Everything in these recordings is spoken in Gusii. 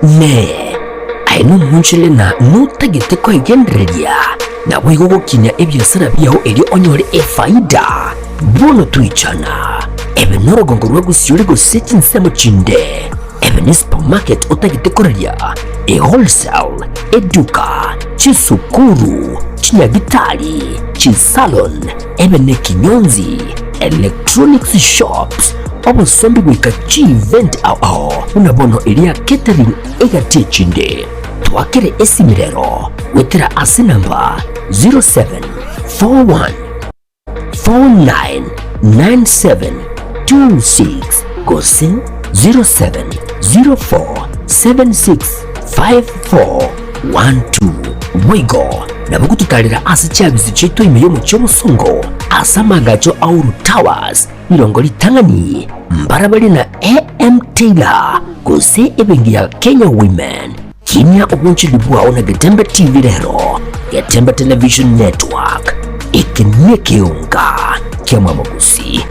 Inee! Aye nomonchore na notagete koegendereria, naboigo gokinia ebiasara biao erio onyore efaida? Bono toichana, ebe norogongo rwa gosiori gose chinsemo chinde, ebe ne supermarket otagete koraria, e-wholesale, eduka, chisukuru, chinyagitari, chisalon, ebe nekinyonzi, electronics shops, obosombi goika chievent ao ao buna bono eria catering egati echinde. Twakere esimi rero goetera ase namba 0741 499726 gose 0704765412. Boigo nabo gototarera ase chiabisi chiaito ime y'omochie omosongo ase amaagacho a Uhuru Towers, rirongo ritang'ani, mbarabare na AM Taylor gose ebenki ya Kenya Women. Kinia obonchori bwao na Getembe TV rero, Getembe Television Network, eke nekeonga kia Mwamogusi.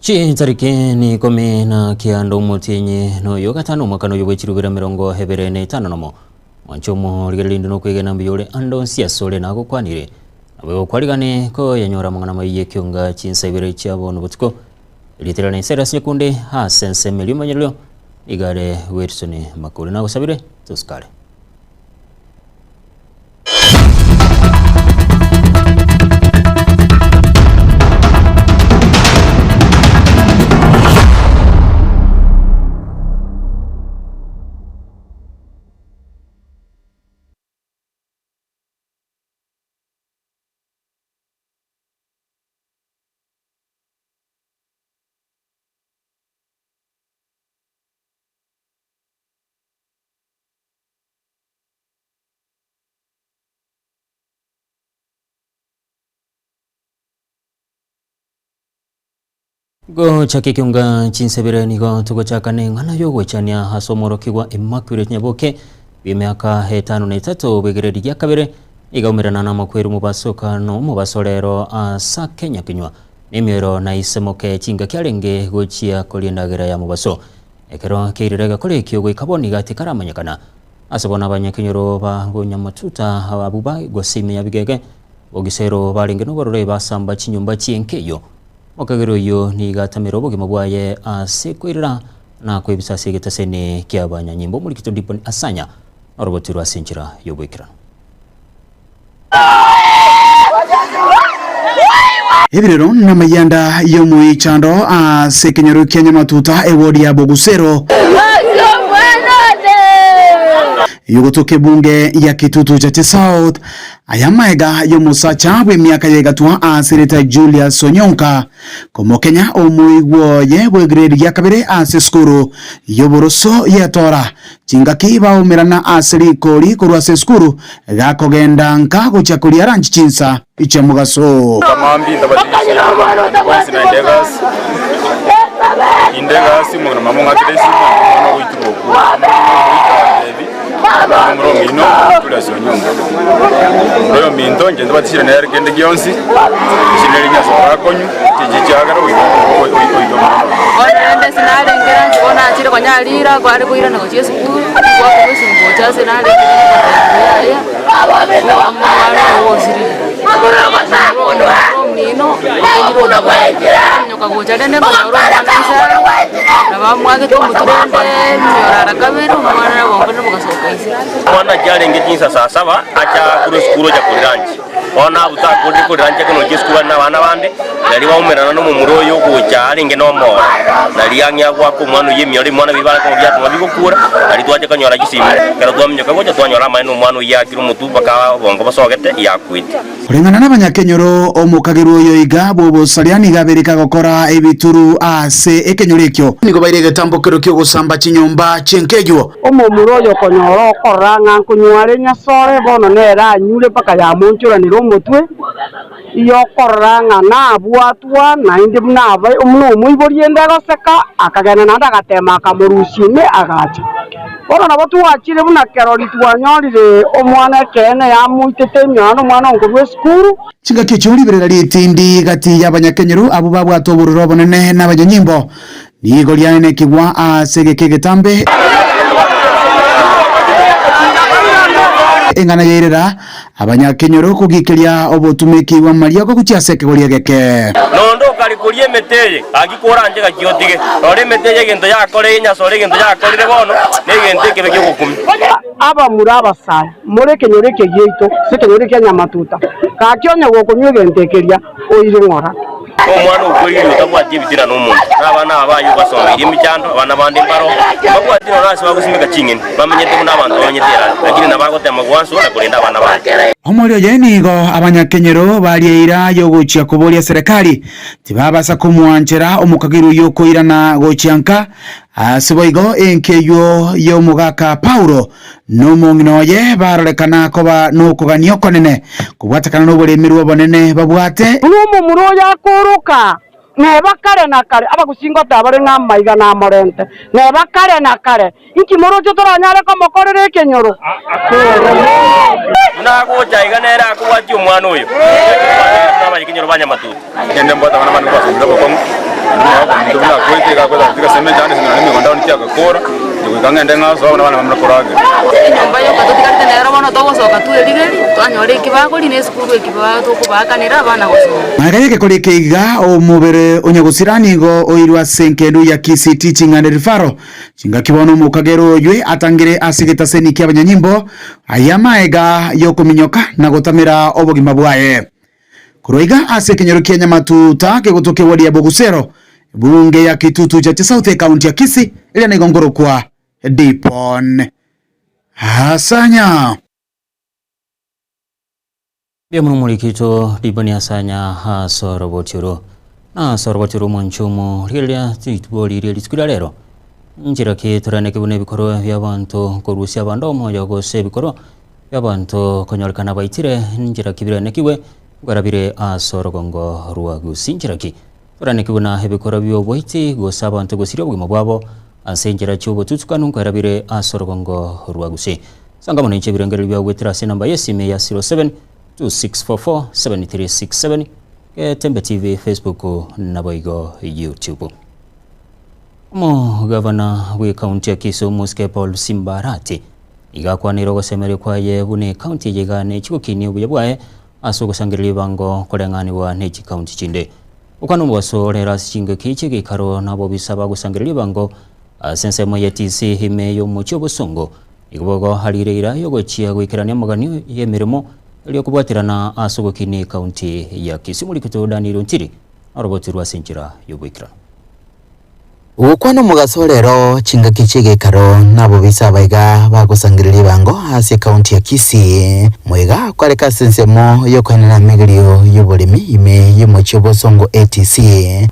Chintariki ni ikomi na kianda omotienyi noyo gatano omwakano oyo bwe chirubira emerongo ebere na etano nomo. Mwanche omorigereria inde nokwegena mbuya ore ande onsi asore nagokwanire. Naboigo kwarigane koyanyora amang'ana amaya y'ekionga chinsa ibere chia bono botuko. Erieta riane Cyrus Nyakundi ase ensemo eria omonyererio nigo are Wilson Makori. Nagosabire tosikare. Gochaka ekionga chinsebere nigo togochaka neng'ana y'ogoichania ase omworokigwa Immaculate Nyaboke bw'emiaka etano na etato bw'egredi gia kabere nigo aumerana namakweri omobasoka na omobaso rero ase Kenya kinywa nemioero na isemoke chingaki arenge gochia koria endagera ya mobaso. Ekero kiairire egekora ekio goika bono iga tikaramanyekana. Ase bono abanyakenyoro ba Bonyamatuta abwo ba gose ime ya Bigege, Bogisero barenge nobororo basamba chinyomba chi'enka eyio. Mokegeri oyio nigo atamire obogima bwaye ase koirera na kwebisa ase egetaseni ki'abanyanyimbo. Omorikito Dibon Asanya orogotirwe ase enchera y'oboikeranu. Ebirero namayianda y'omoichando ase ekenyoro kia Nyamatuta ewodi ya Bogusero yogotoka ebunge ya Kitutu Chache South. Aya amaega y'omosacha bw'emiaka ya egatwa aserete Julius Onyonka, komokenya omoigwa oye bw'egrade ya kabere ase esukuru y'oboroso y'etora. Chingaki baumerana ase rikori korwa ase esukuru, gakogenda nka gochia koria lunch chinsa chia mogaso. Kamambia ntabatigisi bonsi naende egasi, inde egasi omong'ina mama ong'akere esimo omwana ogoitirwa okure, omong'ina ogoika antebi omomura omino Julius Onyonga. Omomura oyo ominto inche ntabatisire nere kende gionsi, ase nere Nyasae orakonywe, chichi chiagera oika oika omwana oye. Bono rende ase narenge ranche bono nachire konya rira kware koirana gochia esukuru, gwakora esukuru gocha ase narenge yaya, omwana oyo osirire. Omino ominyoka gocha rende nkonyora omwana inse are, nabo amwagete omotwe rende emioro ara kabere omwana nabo bogasoka inse. Omwana achia arenge chinsa saa saba acha korwa esukuru ocha korira nche. Bono abwo takorire korira nche ekero ochia esukuru are na abana bande, nario baumerana na omomura oyo ogocha arenge na omoro, nario ang'e agoaka omwana oyio emioro ebimwana biria bare koba biatoma bigokura, nario twacha konyora chisimi. Ekero twaminyoka gocha twanyora amaene omwana oyio aakire omotwe mpaka obongo bosogete yakwete. Koreng'ana nabanyakenyoro, omokagerwa oyo iga bw'obosaria nigo abereka gokora ebituru ase ekenyoro ekio. Nigo baire egetambokero ki'ogosamba chinyomba chi'enka eyio. Omomura oyo okonyora okorora ng'a nkonywa are nyasore, bono nere anyure mpaka yamonchoranera. omotwe, yokorora ng'a nabwatwa naende buna abe buna omoibori ende egoseka, akagenda naende agatema akamorusia ime agacha. Bono nabo twachire buna kerori twanyorire omwana ekeene yamoitete ime naende omwana onkorwa esukuru. Chingaki echio riberera ritindi gati y'abanyakenyoro abwo babwate obororo obonene na abanyanyimbo, nigo riaenekigwa ase egeka egetambe. Eng'ana yairera abanyakenyoro kogikeria obotumeki bw'amariogo gochia ase ekegori egeke. Nonde okare koria emete eye, gaki koranche gaki otige. Rora emete eye egento yakoreire, enyasore egento yakorire bono, negento ekebe ki'ogokumia. Abamura abasae, more ekenyoro eke giaito, ase ekenyoro kia nyamatuta, gaki onye gokonywa egento ekeria, oire ng'ora. Omwana okwerire otabwati ebitina nomonto, na abana aba baye obasomeirie emechando, abana bande mbaro, mbabwati nonya ase bagosimeka ching'eni, bamenyete buna abanto bamenyete erari, lakini nabagotema gwanso na korenda abana baye. Omoerio oye nigo abanyakenyoro baria eira y'ogochia koboria serikali tibabasa komwanchera omokageri oyio koirana gochia nka. Ase boigo enka eyio y'omogaka Paulo na omong'ina oye barorekana koba nokogania okonene kobwatekana noboremerwa obonene babwate. Buna omomura oyo akoroka, neba kare na kare, abagusii ngoteba bare ng'a amaiga namorente, neba kare na kare, inki moroche toranyare komokorera ekenyoro? Buna agocha iga nere akobwatia omwana oyo, buna abanyakenyoro ba nyamatutu. Kende mbwate abana bane kwasomire obokong'u, naende omogaka ominto buna akwete iga akwete agatiga ase emechando ase nonye emegondo aoneti agakora, inche goika ng'ende ng'asoe abana bane bamanye koragera. Enyomba yoka totigarete nero bono togosoka twerigerie, twanyora eki bakoria na esukuru eki tokobaakanera abana gosoma. Magega y'egekora eke iga, omobere o nyagosira nigo oirwe ase engendu ya Kisii Teaching and Referral. Chingaki bono omokagera oywe atangire ase egetaseni ki'abanyanyimbo, aya magega y'okominyoka na gotamera obogima bwaye. Korwa iga ase ekenyoro kia Nyamatuta kegotoka ewadi ya Bogusero, ebunge ya Kitutu Chache South ekaunti ya Kisii, eria nigo nkorokwa Dipon Asanya. Mbuya mono omorikito Diboni Asanya ase oroboti oro. Na ase oroboti oro omwancho omo rigereria rituko riria rituko ria rero. Nchera ki toraneke buna ebikorwa bi'abanto korusia abande omoyo gose ebikorwa Abanto konyorekana baitire nchera ki biranekigwe, nkarabire ase orogongo rwa Gusii nchera ki? Toranekigwe na ebikora bi'oboiti gose abanto gosiria obogima bwabo ase enchera chi'obotutukanu nkarabire ase orogongo rwa Gusii. Sanga mono inche ebirengererio biao goetera ase enamba y'esimi ya 07 2644 7367, Getembe TV, Facebook naboigo YouTube. Omogavana bw'ekaunti ya Kisumu Oscar Paul Simba Arati Iga akwanire ogosemeria kwaye buna ekaunti eye iga nechi gokinia obuya bwaye ase ogosangereria ebibango koreng'anigwa ne chikaunti chinde. Gokwana omobaso orere ase chingaki chi'egeikaro na abobisa bagosangereria ebibango ase ensemo ya TC ime y'omochie obosongo nigo boigo arire eira y'ogochia goikerania amaganio y'emeremo erio kobwaterana ase ogokinia ekaunti ya Kisumu Rikutu Daniel Ontiri naroboti rwa ase enchera y'oboikeranu. Gokwana omogaso rero chingaki chi'egekaro nabobisa abaiga bagosangereria ebango ase ekaunti ya Kisii. Moiga kwareka ase ensemo y'okoenena emegerio y'oboremi ime y'omochie obosongo ATC.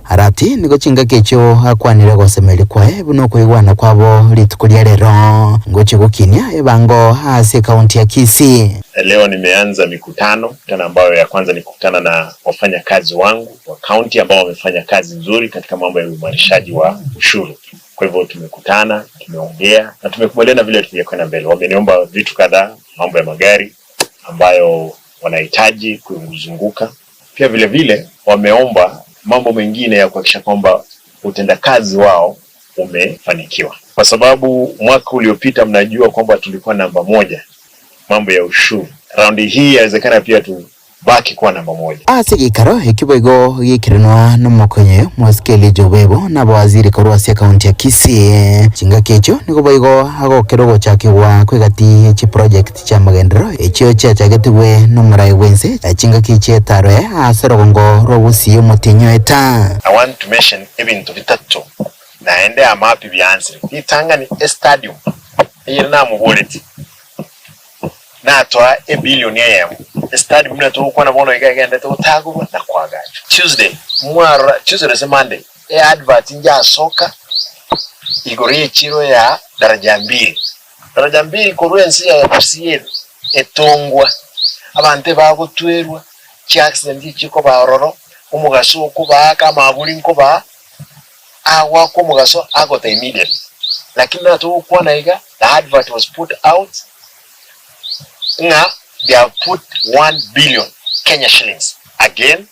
Arati nigo chingaki echio akwanire ogosemeria kwaye buna okoigwana kwabo rituko ria rero ngochia gokinia ebango ase ekaunti ya Kisii. Leo nimeanza mikutano, mikutano ambayo ya kwanza ni kukutana na wafanyakazi wangu wa kaunti ambao wamefanya kazi nzuri katika mambo ya uimarishaji wa ushuru. Kwa hivyo tumekutana, tumeongea na tumekubaliana vile tungekwenda mbele. Wameniomba vitu kadhaa, mambo ya magari ambayo wanahitaji kuzunguka. Pia vile vile wameomba mambo mengine ya kuhakikisha kwamba utendakazi wao umefanikiwa, kwa sababu mwaka uliopita mnajua kwamba tulikuwa namba moja mambo ya ushuru. Raundi hii yawezekana pia tubaki kuwa namba moja. Ase egeikaro ekio boigo geikeranwa nomokonyi Mosike Elijah Obebo na abawaziri korwa ase ekaunti ya Kisii. Chingaki echio nigo boigo agokera ogochakigwa kw'egati ye chiproject chi'amagenderero echio chiachagetigwe nomorai bw'ense chingaki chi'etaroe ase orogongo rwa Gusii omotienyi o Eta. I want to mention ebinto bitato naende amapi biansire. Ritang'ani estadium eyere namoboretie natoa ebilioni eyemo estadium buna togokwana bono iga egenderete gotagorwa na koagachwa. Tuesday mwarora Tuesday gose Monday e advert njasoka igoro y'echiro ya Daraja Mbili. Daraja Mbili korwa ense ya FCA etongwa. Abanto ebagotwerwa, chiaccident chikoba ororo, omogaso okobaaka amaburi nkobaa, agoakwa omogaso agota immediately. Lakini buna togokwana iga, the advert was put out ng'a they have put 1 billion Kenya shillings again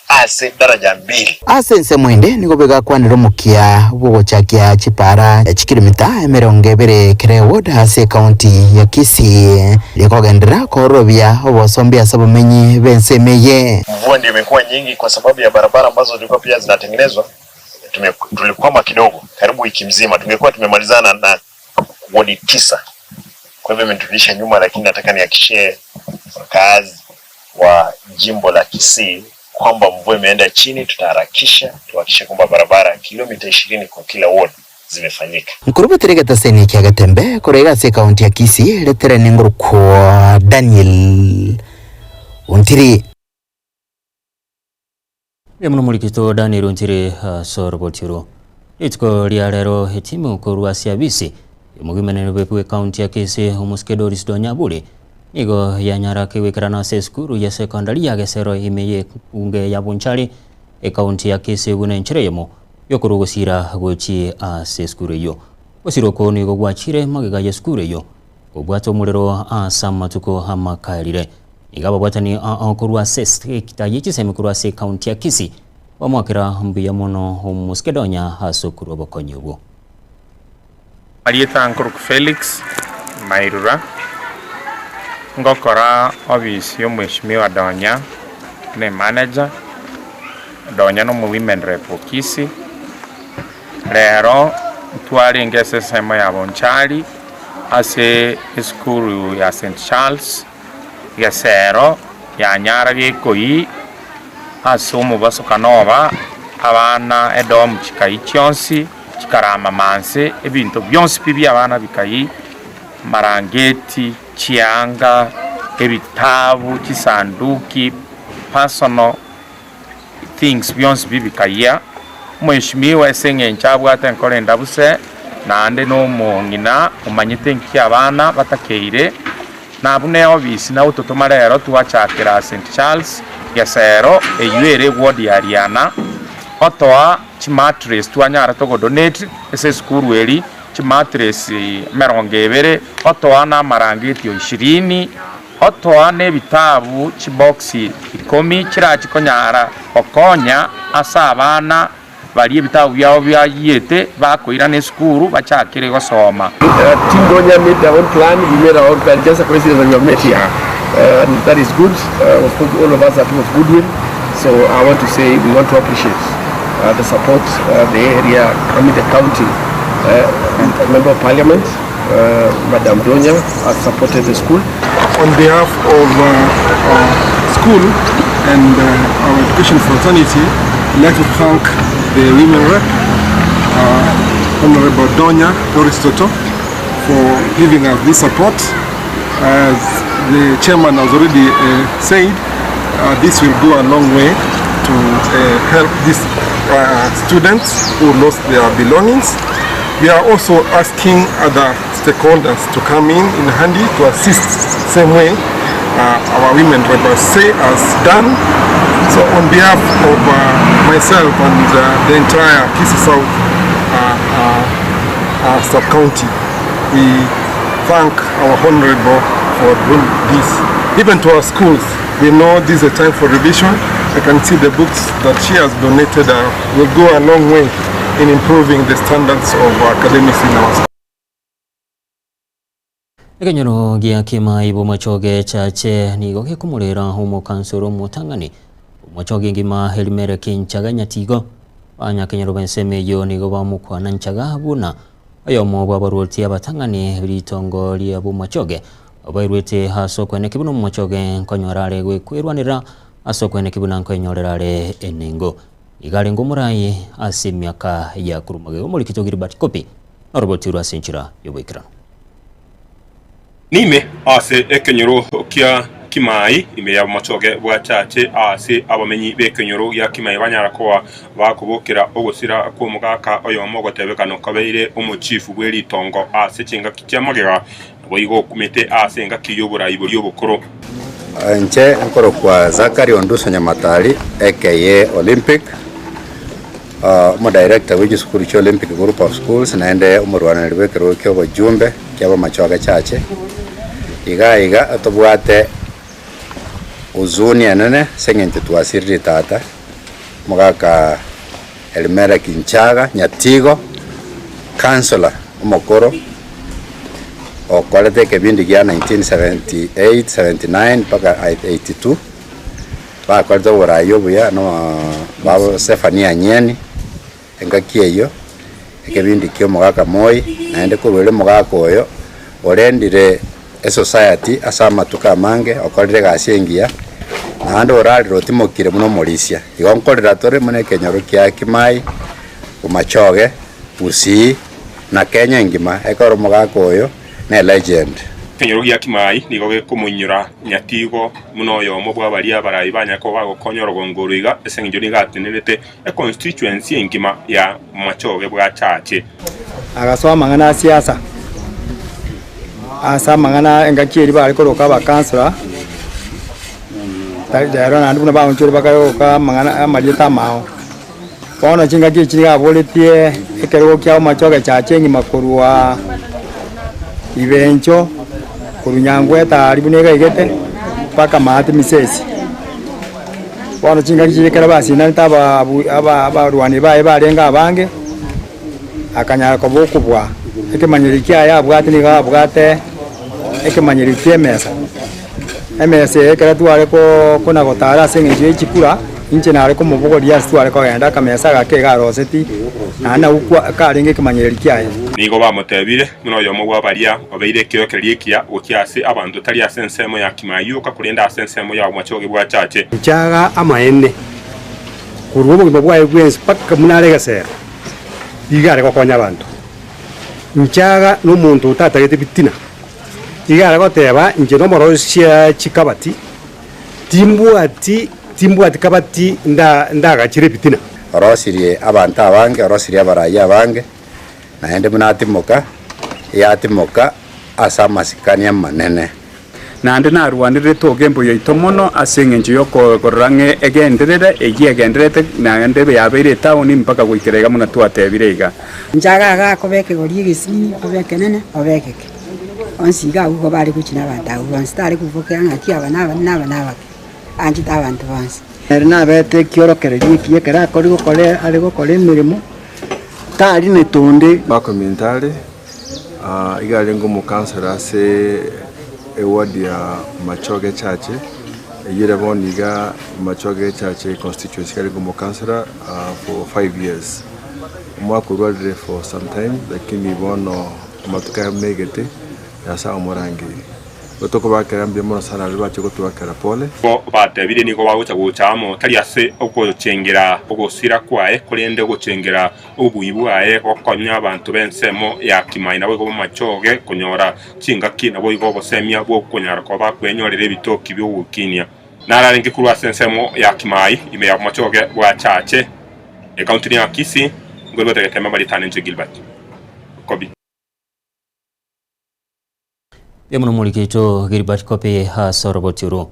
ase daraja mbili. Ase ensemo ende nigo begakwanera omokia bw'ogochakia chipaara chikiromita 20 kera eward ase ekaunti ya Kisii, rikogenderera koororobia obosombi ase abamenyi b'ensemo eye. Mvua ndio imekuwa nyingi kwa sababu ya barabara ambazo zilikuwa pia zinatengenezwa, tume, tulikwama kidogo karibu wiki mzima, tungekuwa tumemalizana na wodi 9. Kwa hivyo imeturudisha nyuma, lakini nataka nihakikishie wakaazi wa jimbo la Kisii kwamba mvua imeenda chini, tutaharakisha tuhakikishe kwamba barabara kilomita 20 kwa kila ward zimefanyika. Nkorubatire getaseni kia Getembe korwa iga ase ekaunti ya Kisii retere nengorokwa Daniel Ontiri. Mbuya mono morikito Daniel Ontiri ase oroboti oro. Rituko ria rero etimu korwa ase abisi y'omogimenero bw'ekaunti ya Kisii omosike Doris Donyaburi nigo yanyara kegwekerana ase esukuru ya sekondari ya Gesero ime y'ebunge ya Bonchari ekaunti ya Kisii buna enchera eyemo yokorwa ogosira gochia ase esukuru eyio. Ogosira oko nigo gwachire magega y'esukuru eyio kobwata omorero ase amatuko amakaerire. Nigo ababwatani ao korwa ase esekta ye chisemi korwa ase ekaunti ya Kisii bamoakera mbuya mono omosike Donya ase okorwa obokonyi obwo. Marieta nkorokwa Felix Mairura, ngokora ofisi ya omweshimiwa Donya buna emanager, Donya na omo women rep o Kisii. Rero ntwarenge ase ensemo ya Bonchari ase esukuru ya St Charles, Gesero yanyara gekoyi ase omobasokano oba abana edomu chikai chionsi chikarama manse ebinto bionsi pi bi'abana bikai, marangeti, chianga, ebitabu, chisanduki, personal things bionsi pi bikayia. Omweshimiwa ase eng'encho abwate enkoro endabuse, naende na omong'ina omanyete nki abana batakeire, na buna eofisi nagototoma rero twachakera St Charles Gesero eywo ere eward ya Riana, otoa chimattress twanyara togodonate ase esukuru eri, chimattress 20, otoa na amarangeti o 20, otoa na ebitabu chibox 10 chirachi konyara gokonya ase abana baria ebitabu biabo biayiete bakoirana esukuru bachakire gosoma. Team Donya made their own plan, we made our own plan. Just a coincidence that we have met here. And that is good. Of course, all of us are people of goodwill. So I want to say we want to appreciate the support the area, I mean the county member of parliament, Madam Donya, has supported the school. On behalf of our school and our education fraternity, I'd like to thank the women rep, Honorable Donya Doris Toto, for giving us this support. As the chairman has already said, this will go a long way to help these students who lost their belongings. We are also asking other stakeholders to come in handy to assist same way our women rep say has done. So on behalf of myself and the entire Kisii South sub-county, we thank our honorable for doing this. Even to our schools, we know this is a time for revision. I can see the books that she has donated will go a long way in improving the standards of academics in our schools. Ekenyoro gia Kimai Bomachoge Chache nigo gekomorera omokansoro omotang'ani Bomachoge ngima Elimeleki Nchaga Nyatigo. Abanyakenyoro b'ensemo eyio nigo bamokwana Nchaga buna oyomo bw'abaruoti abatang'ani ritongo ria Bomachoge bairwete ase okweneki buna omomachoge nkonyora are gwekwerwanera ase okweneki buna nkoenyorera are enengo. Iga arenge omorai ase emiaka ya korwa magega omorikito Gilbert Kopi noroboti rwa ase enchera y'oboikeranu. Nime ase ekenyoro kia Kimai, ime y'omochoge bwa Chache, aase abamenyi b'ekenyoro gia Kimai banyara koba bakobokera ogosira kw'omogaka oyomo ogotebekana okabeire omochifu bwe ritongo ase chingaki chia magega, naboigo okumete ase engaki y'oborai boria obokoro. Inche nkorokwa Zachary Onduso Nyamatari aka Olympic, omodirector bwe chisukuru chia Olympic Group of Schools naende omorwaneri bw'ekerogo kia obojumbe kia Bomachoge Church. Iga iga tobwate huzuni enene ase eng'encho twasiririe tata, omogaka Elimeleki Nchaga Nyatigo, councillor omokoro okorete ekebindi gia 1978, 79 mpaka 82, bakorete oborai obuya no babo Zephania Nyeni, engaki eyio, ekebindi kia omogaka Moi, naende korwa erio omogaka oyo orendire esociety ase amatuko amange, okorire egasi engiya, naende orarire otimokire buna omorisia. Igo nkorera tore buna ekenyoro kia Kimai, Bomachoge, Gusii, na Kenya engima, ekero omogaka oyo ne legend. Ekenyoro gia Kimai nigo gekomoinyora Nyatigo buna oyomo bwa baria abarai banyare koba bagokonya orogongo oro iga ase engencho nigo atenerete econstituency engima ya Machoge bw'Achache. Agasoa amang'ana a siasa ase amang'ana engaki eria bare koroka abakansora, rero naende buna baonchorire bakaroka amang'ana amarieta amao. Bono chingaki echi nigo aboretie ekerogo kia omochoge chache engima korwa Ibencho, korwa Nyangweta aria buna egaigete mpaka Maate Misesi. Bono chingaki chiria ekero basindanete abarwani baye barenge abange, akanyara koba okobua. Ekemanyererio kiaye abwate nigo abwate ekemanyererio ki'emesa. Emesa eye ekero tware kona gotara ase eng'encho ye chikura, inche nare komobogoria ase tware kogenda, akamesa agake iga aroseti, naende nabwo kwa karenge ekemanyererio kiaye. Nigo bamotebire, Buna oyomo bwa baria obeire ekeokererio ekiya gochia ase abanto, tari ase ensemo ya kimayioka, korende ase ensemo ya omochoge bw'achache. Nchaga amaene korwa obogima bwaye bwensi mpaka buna are egesero, iga are gokonya abanto. Nchaga nomonto otatagete bitina, iga are goteba inche nomorosia chikabati, timbwati timbwati kabati nda ndagachere ebitina. Orosirie abanto abange, orosirie abarai abange, naende buna atimoka, yatimoka ase amasikani amanene. Naende narwanererete ogembo yaito mono ase engencho y'okorora ng'a egenderere, eyio egendererete naende ebe yabeire etaoni mpaka goikera iga buna twatebire iga. Inche iga iga akoba ekegori egesinini, obe ekenene, obe egeke, onsi iga abwo igo bare gochia na abanto abwo bonsi, tare kobokera ng'aki aba na abanene aba na abake, anchete abanto bonsi. Ere nabete ekiorokererio ekiya ekero akori gokora are gokora emeremo, tarinete onde. Bakominto are, iga arenge omokansara ase eward ya Machoge Church, eyio ere bono iga Machoge Church constituency iga arenge omokansara for five years. Omwaka orwarire for some time lakini bono amatuko aya amegete Nyasae omorangerie. Igo tokobakera mbuya mono sana aria bache gotwakera pole. Bo batebirie nigo bagocha gocha amo, tari ase ogochengera ogosira kwaye, korende ogochengera obobui bwaye, gokonya abanto b'ensemo ya kimai naboigo b'amachoge konyora chingaki, naboigo obosemia bw'okonyara koba bakwenyorera ebitoki bi'ogokinia. Nararenge korwa ase ensemo ya kimai ime ya bomachoge bwa Chache, ekaunti ya Kisii, nkoribwate geteme amarieta inche Gilbert Okobi. Mbuya mono morikito Gilbert Kopi ase oroboti oro.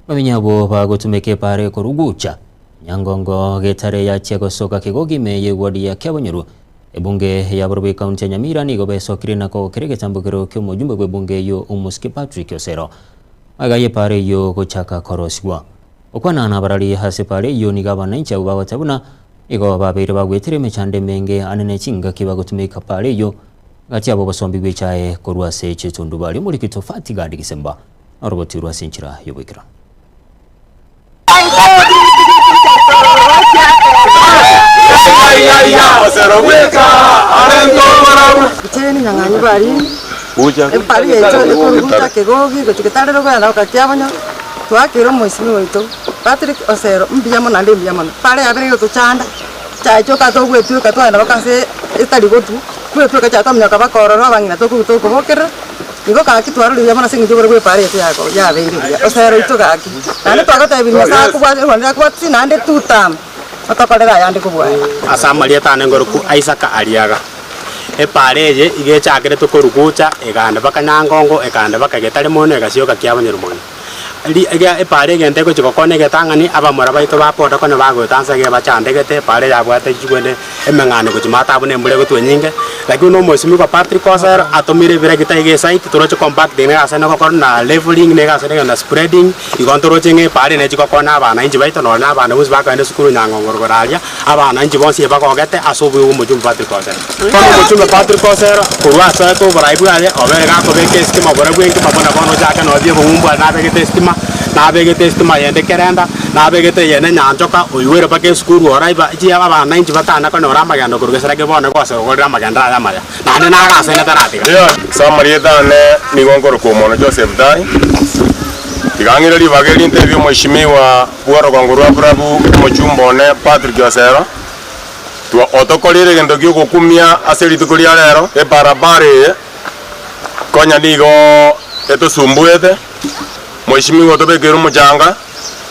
Bamenyi abwo bagotumeka epaara ekorugucha Nyangongo getare yachia gosoka Kegogi ime y'eward ya Kiabonyoru. Ebunge ya Borobo ekaunti ya Nyamira nigo besokire na kogokera egetambokero ki'omojumbe bw'ebunge eyio Omosike Patrick Osero. Magega y'epaara eyio gochaka korosigwa. Gokwana nabarari ase epaara eyio nigo abananchi abwo bagoteba buna nigo babeire bagwetire emechando emenge ane ne chingaki bagotumeka paara eyio Gati abo obosombi bw'echae korwa ase chitundubari omoriki Tofati Gadi Gisemba noroboti rwa ase enchera y'oboikeranu. Twetweka chiatominyoka baka ororo, abang'ina tokoruta okobokerera, igo gaki twarorire buya mono ase eng'encho obororo bw'epaara yaito yako yabeire buya, osero oito gaki. Naende twagotebirie Nyasae akobwate erwanero akobwate naende two term, otokorere ayande kobua aya. Ase amarieta ane nkorokwa Isaka Ariaga. Epaara eye iga echakeretwe korwa Gucha, ekagenda mpaka Nyangongo, ekagenda mpaka Getare mono, egasioka Kiabonyoru mono. Ri egia epaara egento egochia gokwana egetang'ani, abamura baito ba boda konya bagoeta nse iga bachandegete, epaara eyabwate chigwene emeng'ano gochia maate abwo na embura egotwa enyinge. Lakini buna omwesimigwa Patrick Osero atomire ebiregita iga esite, toroche compacting na egasi ene gokora na levelling na egasi ene na spreading, igo ntoroche ng'a epaara eye nechi gokonya abananchi baito nonye na abana bonsi bakogenda esukuru Nyang'ongoro igoro aria, abananchi bonsi ebagogete ase obuya bwa omochumbe Patrick Osero. Bono omochumbe Patrick Osero, korwa asoete oborai bwaye, obere gakobeka esitima borabwo enkima buna bono ochake nonya bi'obong'umbu aye nabegete esitima, nabegete esitima yende kerenda, nabegete eyende nyanchoka, oigwere mpaka esukuru oraiba, echi abananchi batana konyora amagendo korwa gesera ki bono gose ogorire amagendo aye amaya, naende nagasaine taratiga. Ase amarieta ane nigo nkorokwa Omono Joseph Tai. Tiga ng'ire ribaga eri ntebie omweshimiwa bw'orogongo rwa Burabu omochumba one Patrick Osero, Otokorire egento gi'ogokumia ase rituko ria rero, ebarabara eye konya nigo etosumbuete. Mweshimiwa otobekeire omochanga,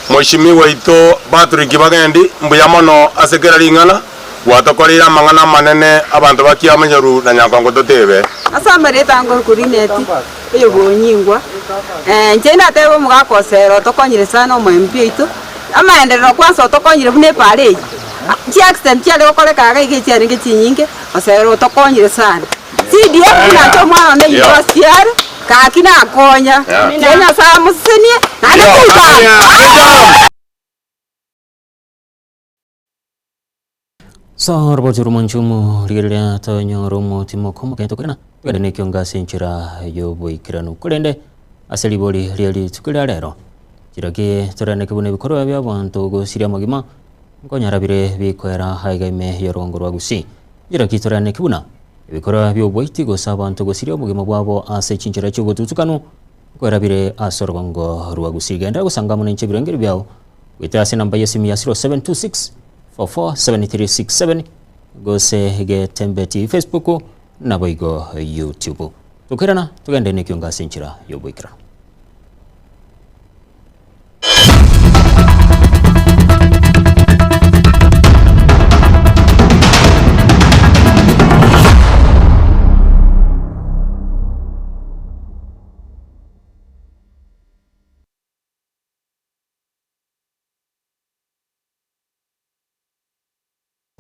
Mweshimiwa oito Patrick Bagendi, mbuya mono ase kera ring'ana, gwatokoreire amang'ana amanene abanto ba Kiamanyaru na Nyankongo totebe. Ase amarieta ango Korineti, oyobonyingwa, inche natebe omogaka Osero otokonyire sana omoembi oito, amaenderero kwansa otokonyire buna epaara eye, chiaccident chiare gokoreka iga iga echiarenge chinyinge, Osero otokonyire sana. CDF buna inche omwana one university are, gaki nakonya, tiga Nyasaye amosesenie, naende tuta. So robocho rumonchumu rigereria tonyore omotimoko omogento korena togende nekiongo ase enchera y'oboikeranu korende ase ribori rie rituko ria rero chiraki toreneke buna ebikorwa bia abanto gosiria amagima nkonyara bire bikoera aiga ime y'orongo rwa Gusii. Chiraki toreneke buna ebikorwa bia oboiti gose abanto gosiria obogima bwabo ase chinchera chi'obotutukanu nkoera bire ase orogongo rwa Gusii. Genderera gosanga amo nainche ebirengeri biao goetera ase enamba y'esimi ya 0726 447367 gose Getembe TV Facebook naboigo YouTube. Tokoirana togende nekiongo ase enchera y'oboikeranu.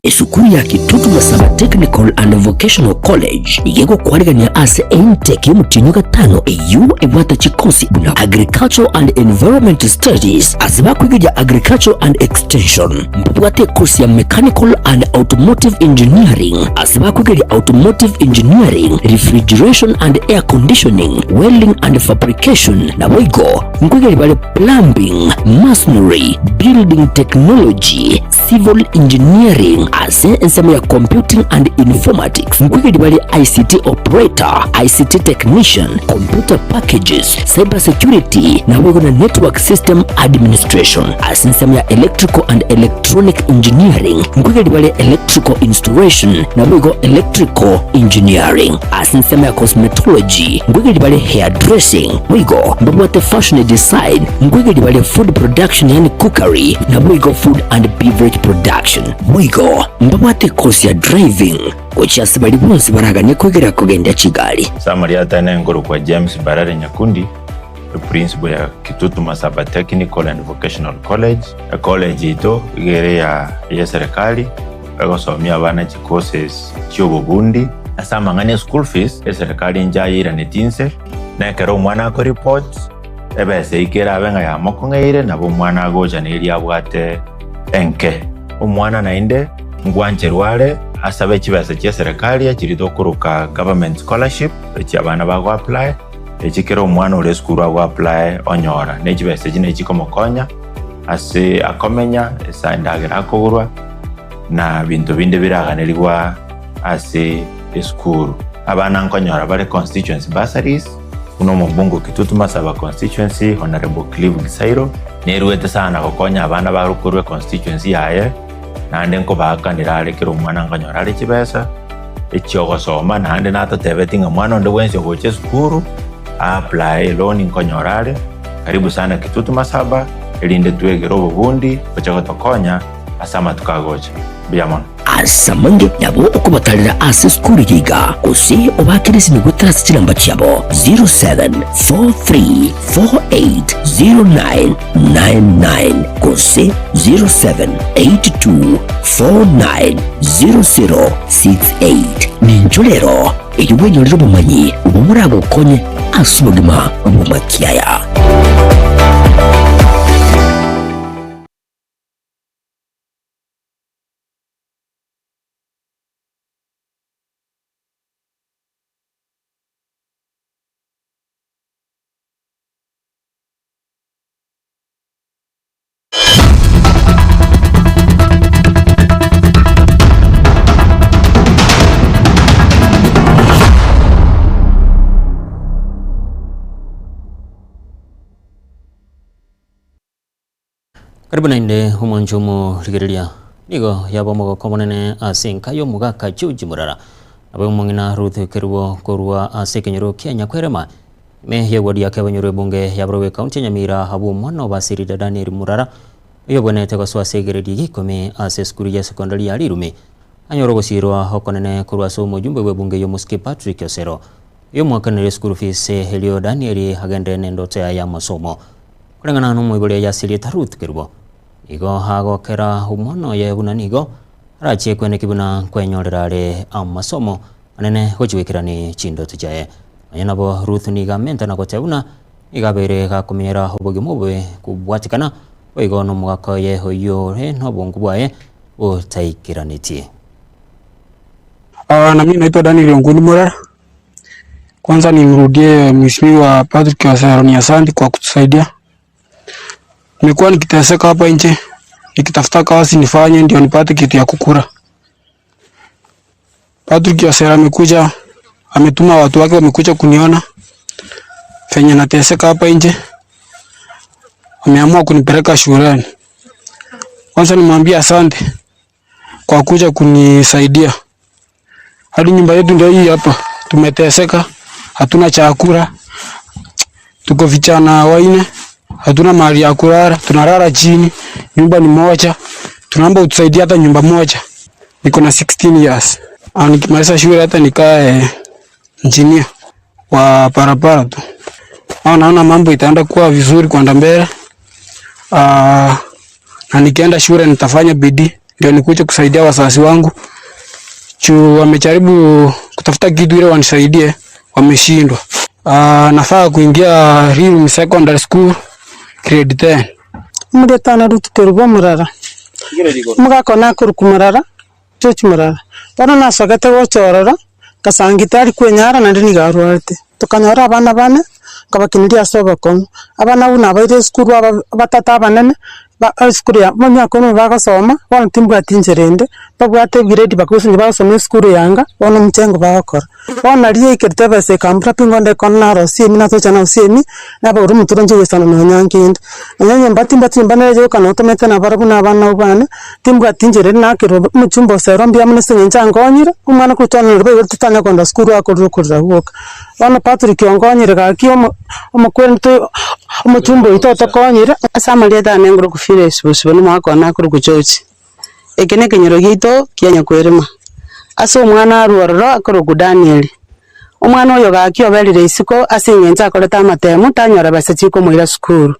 Esukuru ya Kitutu Masaba Technical and Vocational College nigo egokwarigania ase intake y'omotienyi o gatano eyio ebwate chikosi buna Agricultural and Environment Studies ase bakoigeria Agricultural and Extension. Mbabwate ekosi ya Mechanical and Automotive Engineering ase bakoigeria Automotive Engineering, Refrigeration and Air Conditioning, Welding and Fabrication naboigo nkoigeria bare Plumbing, Masonry, Building Technology, Civil Engineering ase ensemo ya Computing and Informatics nkoigeria bare ICT Operator, ICT Technician, Computer Packages, Cyber Security naboigo na Network System Administration. Ase ensemo ya Electrical and Electronic Engineering nkoigeria bare Electrical Installation naboigo Electrical Engineering. Ase ensemo ya Cosmetology nkoigeria bare Hairdressing boigo mbabwate Fashion Design nkoigeria bare Food Production yaani Cookery naboigo Food and Beverage Production. Boigo mbabwate ekosi ya Driving gochia ase baria bonsi baraganie koigera kogendia chigari. Samaria Atene nkorokwa James Mbarare Nyakundi, eprinciple ya Kitutu Masaba Technical and Vocational College. Ecollege yaito iga ere ya eserikali egosomia abana chicourses chiobobundi. Ase amang'ana e school fees, eserikali nchayeiranetie inse, na ekero omwana akoreport ebesa eyio kerabe ng'a yamokong'eire nabo omwana agocha neria abwate enke. Omwana naende ngwancherwa are asabe chibesa chia eserikali echiria tokoroka government scholarship echi abana bago apply, echi kera omwana ore esukuru ago apply onyora. Ne chibesa echi nachi chikomokonya ase akomenya, ase endagera akogorwa na binto binde biraganerigwa ase esukuru. Abana nkonyora bare constituency bursaries buna omobunge o Kitutu Masaba constituency Honourable Clive Gisairo neruete sana gokonya abana bare korwa econstituency yaye naende nkobaakanera are kera omwana nkonyora are chibesa echiogosoma naende natotebeti ng'a mwana onde bwensi ogocha esukuru a apply eloan nkonyora are. Karibu sana Kitutu Masaba erinde twegere obobundi boche gotokonya ase amatuko agocha. Mbuya mono. Ase amange nabo okobatarera ase esukuru eye iga, gose obaakere esimi goetera ase chinamba chiabo 0743480999 gose 0782490068. Nincho rero erio bwenyorere obomanyi obwo boragokonye ase obogima bw'amakiaya. Karibu naende omwancho omorigereria. Nigo yaba omogoko omonene ase enka y'omogaka George Murara. Nabo omong'ina Ruth Kerubo korwa ase ekenyoro kia Nyakwerema ime y'eward ya Kebanyoro ebunge ya Barobwe ekaunti ya Nyamira abwo omwana obasirire Daniel Murara oyobwenerete gosoa ase egrade ya ikomi ase esukuru ya sekondari ya Rirumi anyore ogosirwa okonene korwa ase omojumbe bw'ebunge y'omosike Patrick Osero oyomwakanire esukuru fees erio Daniel agenderere nendoto yaye y'amasomo. Koreng'ana nomoibori oye ase erieta Ruth Kerubo, nigo agokera omwana oye buna nigo arachie kweneki buna nkwenyorera are amasomo manene gochia goikerani chindoto chiaye. Nonya nabo Ruth nigo amenta na goteba buna nigo abeire gakomenyera obogima obobe kobwatikana boigo nomogaka oye oyio ore nobongo bwaye botaikeranetie. Na mimi naitwa Daniel Onguni Murara. Kwanza nimrudie Mheshimiwa Patrick Osero ni asante kwa kutusaidia. Nimekuwa nikiteseka hapa nje nikitafuta kazi nifanye ndio nipate kitu ya kukula. Patrick Osero amekuja, ametuma watu wake wamekuja kuniona venye nateseka hapa nje, ameamua kunipeleka shuleni. Kwanza nimwambie asante kwa kuja kunisaidia. Hadi nyumba yetu ndio hii hapa, tumeteseka, hatuna chakula, tuko vijana waine, hatuna mahali ya kulala, tunalala chini, nyumba ni moja. Tunaomba utusaidie hata nyumba moja. Niko na 16 years. Ah, nikimaliza shule hata nikae engineer wa barabara tu. Ah, naona mambo itaenda kuwa vizuri kwenda mbele. Ah, na nikienda shule nitafanya bidii ndio nikuje kusaidia wazazi wangu juu wamejaribu kutafuta kitu ile wanisaidie, wameshindwa. Ah, nafaa kuingia Riru Secondary School grade 10. Muretana Ruth Kerubo Murara omogaka one akorokwa Murara George Murara bono nasogete gocha ororo ngasanga tari kwenyara naende nigo arwarete tokanyora abana bane nkabakineria ase obokong'u abana abwo nabaire esukuru aba batato abanene ba esukuru ya emiaka emo bagosoma bono timbwati inchera ende babwate egrade bakosinye bagosoma esukuru yanga bono omochengo bagokora. Bono nario yaikerete ebesa ekambura pi ngonde ekero narosia emi natocha narosia emi, nabagora omotwe inche goisana nonya nkende. Nonya nyomba timbwati nyomba nere yoka notomete nabarabwo na abana abwo bane, timbwati inchera ere nakerwa omochumba osero mbuya mono ase eng'encho ankonyire, omwana korwa twana boigo totanya kogenda sukuru akorire okorera gwoka. Bono Patrick onkonyire gaki omo omokwerete omochumba oito otokonyire. Ase amarieta ane ngoro kufira esibosibo nomogaka one akorokwa George. Eke nekenyoro giaito kia nyakwerema, ase omwana arue ororo akorokwa Danieli. Omwana oyo gaki oberire isiko ase eng'encho akorete amatemu tanyora besa chikomoira sukuru.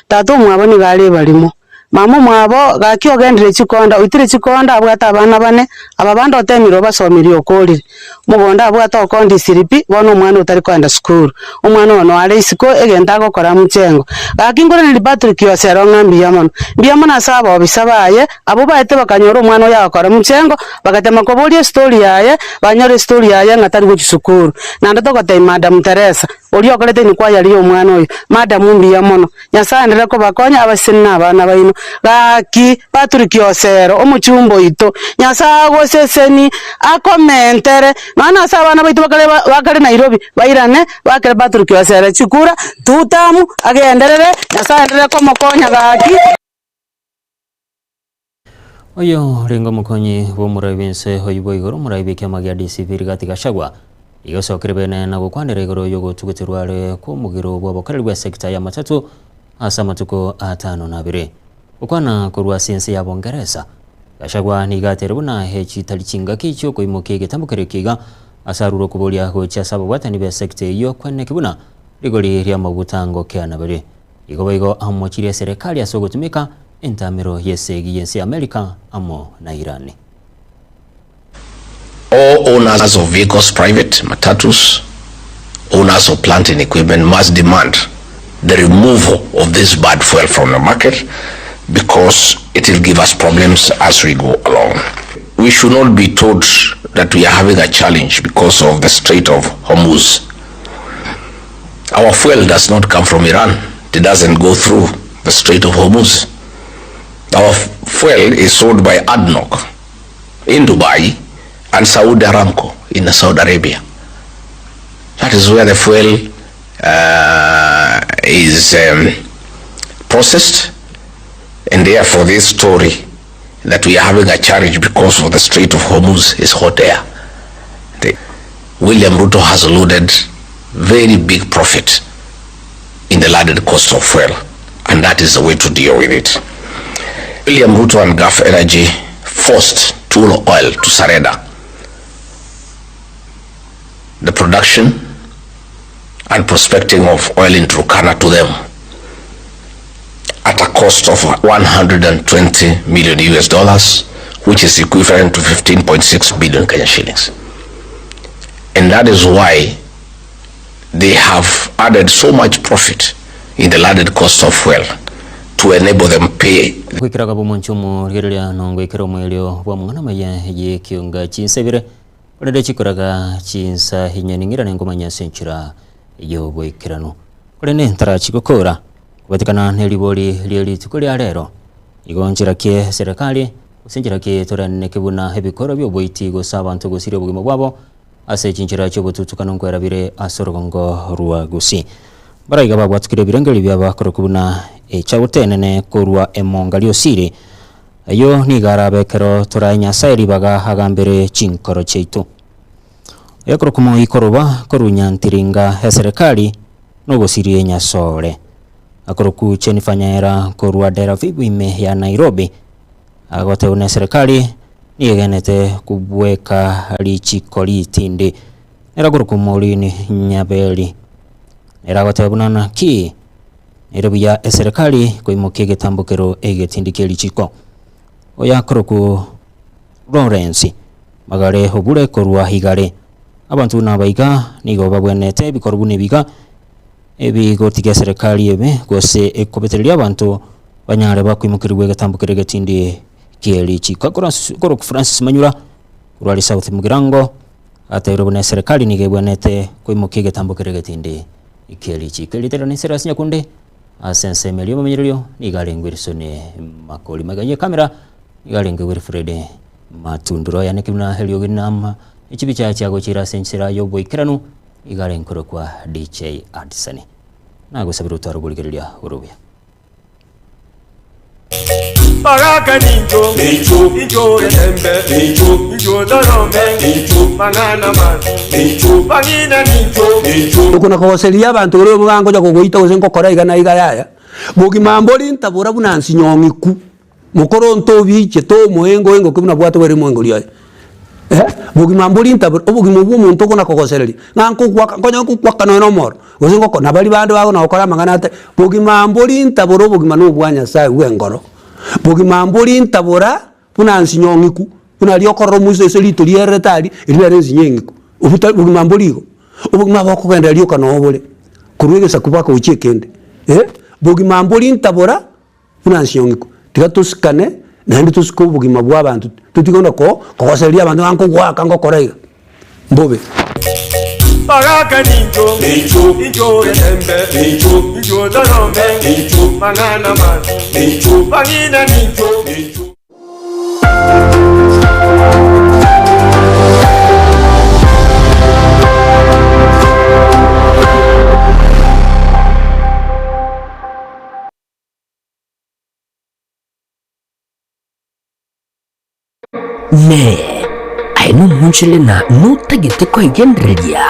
Tata omwabo nigo are ebarimo, mama omwabo gaki ogendire chikonda oitire chikonda abwate abana bane, aba bande otemire obasomirie okorire. Mogondo abwate okondisiri pi, bono omwana otari kogenda sukuru. Omwana oyo noare isiko egento agokora mchengo. Gaki nkoranerie Patrick Osero ng'a mbuya mono. Mbuya mono ase abobisa baye, abwo baete bakanyora omwana oyo agokora mchengo, bagatema koboria estori yaye, banyora estori yaye ng'a tari gochia sukuru. Naende togotebia Madam Teresa, oria okorete inquiry ya omwana oyo, Madam mbuya mono. Nyasae aenderere kobakonya abaseni na abana baino. Gaki, Patrick Osero, omochumba oito, Nyasae agoseseni, akomentere, nonya nase abana baito bakare bakare Nairobi, bairane, bakere Patrick Osero chikura, tutamu, agenderere, Nyasae aenderere komokonya gaki. Oyo orenge omokonyi bw'omorai bw'ense oyio boigoro omorai bw'ekiama gia DCP Rigathi Gachagua nigo asokire bene na gokwanera igoro y'ogotuguterwa are kw'omogiro bw'obokoreri bwa sector ya matatu ase amatuko atano na abere. Gokwana korwa ase ense ya Bongeresa, Gachagua nigo ateire buna echitari chingaki chiokoimokia egetambo keria ekiga ase arure okoboria gochia ase ababwatani b'esecta eyio kweneki buna rigori ri'amaguta ngokeana bare. Igo boigo amochirie eserekari ase ogotumeka entamero y'esegi y'ense ya Amerika amo na Iran. All owners of vehicles private, matatus, owners of plant and equipment must demand the removal of this bad fuel from the market because it will give us problems as we go along. We should not be told that we are having a challenge because of the Strait of Hormuz. Our fuel does not come from Iran. It doesn't go through the Strait of Hormuz. Our fuel is sold by ADNOC in Dubai and Saudi Aramco in Saudi Arabia. That is where the fuel uh, is um, processed, and therefore this story that we are having a challenge because of the Strait of Hormuz is hot air. The William Ruto has loaded very big profit in the landed cost of fuel, and that is the way to deal with it. William Ruto and Gulf Energy forced Tullow Oil to surrender the production and prospecting of oil in Turkana to them at a cost of 120 million US dollars, which is equivalent to 15.6 billion Kenya shillings. And that is why they have added so much profit in the landed cost of fuel to enable them pay Goikeraga bomonche omorigereria nongoikera omoerio bw'amang'ana amaya y'ekionga chinsa ibere, korende chikoraga chinsa inyeni ng'irane nkomanya ase enchera y'oboikeranu. Korende ntarachi gokora kobatekana neribori rie rituko ria rero, igo nchera ki eserekari gose nchera ki toraneneke buna ebikoro bi'oboiti gose abanto gosiria obogima bwabo Ase chinchera chi'obotutukano nkwerabire ase orogongo rwa Gusii. Baraiga babwatukire ebirengererio biabo korokwa buna echagote enene korwa emonga ri'Osiri. Ayio nigo arabe ekero torae Nyasae ribaga agambere chinkoro chiaito. Oyokorokwa Moikoroba korwa Nyantiringa eserekari nogosiria enyasore. Akorokwa Jennifer Nyaera korwa Deravibu ime ya Nairobi. Agotebwa neserekari nigo egenete kobweka richiko ritindi. Nere akorokwa Maureen Nyaberi. Nere agoteba buna naki ere buya eserekari koimokia egetambokero egetindi kie richiko. Oyo akorokwa Lawrence Magare Obure korwa Igare. Abanto buna aba iga nigo babwenerete ebikorwa buna ebi iga ebigotiga eserekari ebe gose ekobetereria abanto banyare bakoimokerigwa egetambo keria egetindi kie richiko. Korokwa Francis Manyura korwa aria South Mugirango atebirie buna eserekari nigo ebwenerete koimokia egetambo keria egetindi kie richiko. Erieta riane Silas Nyakunde ase ensemo eria y'omomenyererio nigo arenge Wilson Makori. Magega y'ekamera nigo arenge Wilfred Matundura. Oyo naki buna eriogi nama echibicha chiagochira ase enchera y'oboikeranu iga arenge korokwa DJ Addison. Nagosabire otware oborigereria ore obuya. Baraka nincho, nincho, nincho etembe, nincho, nincho dorome, nincho, mang'ana mabi, nincho, bang'ina nincho, nincho. Okona kogoseria abanto ore obo bangocha kogoita gose ngokora iga na iga yaya, bogima mbori ntabora buna nsinyong'iku, mokoro ntobiche tomoengo engoke buna bwate bwere moengori oye eh, bogima mbori ntabora obogima obwo omonto okona kogosereria, ng'a nkogoaka nkonya nkogoaka nonye na omoro, gose ngoko na baria bande bagona gokora amang'ana ate, bogima mbori ntabora obogima na obwa Nyasaye bwa engoro, bogima mbori ntabora buna nsinyong'iku, buna aria okorora omoiso ase rito riererete aria, erio nere ensinyo eng'iku, obwo tari bogima mbori igo, obogima bokogenderera rioka noo bore, korwa egesaku mpaka gochia ekende eh, bogima mbori ntabora. Buna nsiong'iko, tiga tosikane, naende tosike obogima bwa abanto, totige onde ko kogosereria abanto ng'a nkogoaka ngokora iga, mbobe. Baraka nincho, nincho, nincho etembe, nincho, nincho dorome, nincho, mang'ana mabi, nincho, bang'ina nincho, nincho. Inee! Aye nomonchore na notagete koigendereria?